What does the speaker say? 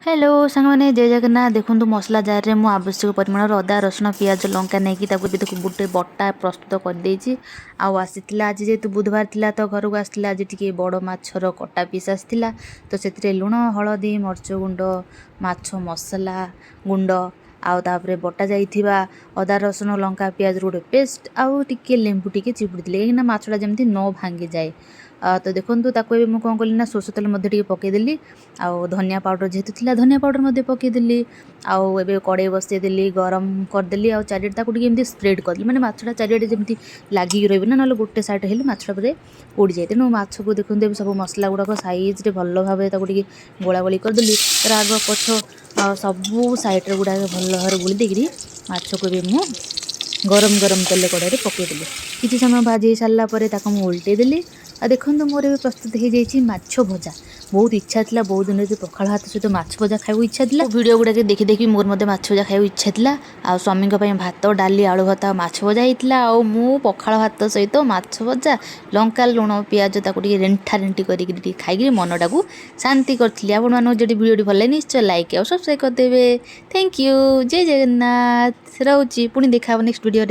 Hello ସାଙ୍ଗମାନେ, ଜୟ ଜଗନ୍ନାଥ। ଦେଖନ୍ତୁ, ମସଲା ଜାରରେ ମୁଁ ଆବଶ୍ୟକ ପରିମାଣର ଅଦା, ରସୁଣ, ପିଆଜ, ଲଙ୍କା ନେଇକି ତାକୁ ଏବେ ତାକୁ ଗୋଟେ ବଟା ପ୍ରସ୍ତୁତ କରିଦେଇଛି। ଆଉ ଆସିଥିଲା ଆଜି, ଯେହେତୁ ବୁଧବାର ଥିଲା, ତ ଘରକୁ ଆସିଥିଲା ଆଜି ଟିକେ ବଡ଼ ମାଛର କଟା ପିସ୍ ଆସିଥିଲା। ତ ସେଥିରେ ଲୁଣ, ହଳଦୀ, ମରିଚ ଗୁଣ୍ଡ, ମାଛ ମସଲା ଗୁଣ୍ଡ ଆଉ ତାପରେ ବଟା ଯାଇଥିବା ଅଦା, ରସୁଣ, ଲଙ୍କା, ପିଆଜର ଗୋଟେ ପେଷ୍ଟ ଆଉ ଟିକେ ଲେମ୍ବୁ ଟିକେ ଚିପୁଡ଼ି ଦେଲି, କାହିଁକିନା ମାଛଟା ଯେମିତି ନ ଭାଙ୍ଗିଯାଏ। ତ ଦେଖନ୍ତୁ, ତାକୁ ଏବେ ମୁଁ କ'ଣ କଲି ନା ସୋରିଷ ତେଲ ମଧ୍ୟ ଟିକେ ପକାଇଦେଲି ଆଉ ଧନିଆ ପାଉଡ଼ର ଯେହେତୁ ଥିଲା, ଧନିଆ ପାଉଡ଼ର ମଧ୍ୟ ପକାଇଦେଲି। ଆଉ ଏବେ କଡ଼େଇ ବସେଇଦେଲି, ଗରମ କରିଦେଲି ଆଉ ଚାରିଆଡ଼େ ତାକୁ ଟିକେ ଏମିତି ସ୍ପ୍ରେଡ଼ କରିଦେଲି, ମାନେ ମାଛଟା ଚାରିଆଡ଼େ ଯେମିତି ଲାଗିକି ରହିବ ନା, ନହେଲେ ଗୋଟେ ସାଇଡ଼ ହେଲେ ମାଛଟା ବୋଧେ ପୋଡ଼ିଯାଏ। ତେଣୁ ମାଛକୁ ଦେଖନ୍ତୁ, ଏବେ ସବୁ ମସଲା ଗୁଡ଼ାକ ସାଇଜରେ ଭଲ ଭାବରେ ତାକୁ ଟିକେ ଗୋଳା ଗୋଳି କରିଦେଲି। ତାର ଆଗ ପଛ ସବୁ ସାଇଡ଼ରେ ଗୁଡ଼ାକ ଭଲ ଭାବରେ ଗୋଳି ଦେଇକିରି ମାଛକୁ ଏବେ ମୁଁ ଗରମ ଗରମ ତେଲ କଡ଼ାରେ ପକାଇଦେଲି। କିଛି ସମୟ ଭାଜି ହେଇ ସାରିଲା ପରେ ତାକୁ ମୁଁ ଓଲଟେଇ ଦେଲି। ଆଉ ଦେଖନ୍ତୁ, ମୋର ଏବେ ପ୍ରସ୍ତୁତ ହେଇଯାଇଛି ମାଛ ଭଜା। ବହୁତ ଇଚ୍ଛା ଥିଲା, ବହୁତ ଦିନରେ ଯେ ପଖାଳ ଭାତ ସହିତ ମାଛ ଭଜା ଖାଇବାକୁ ଇଚ୍ଛା ଥିଲା। ଭିଡ଼ିଓ ଗୁଡ଼ାକ ଦେଖି ଦେଖି ମୋର ମଧ୍ୟ ମାଛ ଭଜା ଖାଇବାକୁ ଇଚ୍ଛା ଥିଲା। ଆଉ ସ୍ୱାମୀଙ୍କ ପାଇଁ ଭାତ, ଡାଲି, ଆଳୁ ଭର୍ତ୍ତା ଆଉ ମାଛ ଭଜା ହେଇଥିଲା। ଆଉ ମୁଁ ପଖାଳ ଭାତ ସହିତ ମାଛ ଭଜା, ଲଙ୍କା, ଲୁଣ, ପିଆଜ ତାକୁ ଟିକେ ରେଣ୍ଠା ରେଣ୍ଟି କରିକି ଟିକେ ଖାଇକିରି ମନଟାକୁ ଶାନ୍ତି କରିଥିଲି। ଆପଣମାନଙ୍କୁ ଯଦି ଭିଡ଼ିଓଟି ଭଲ ଲାଗେ, ନିଶ୍ଚୟ ଲାଇକ୍ ଆଉ ସବସ୍କ୍ରାଇବ୍ କରିଦେବେ। Thank you, Jay Jagannath. ରହୁଛି, ପୁଣି ଦେଖା ହେବ ନେକ୍ସଟ ଭିଡ଼ିଓରେ।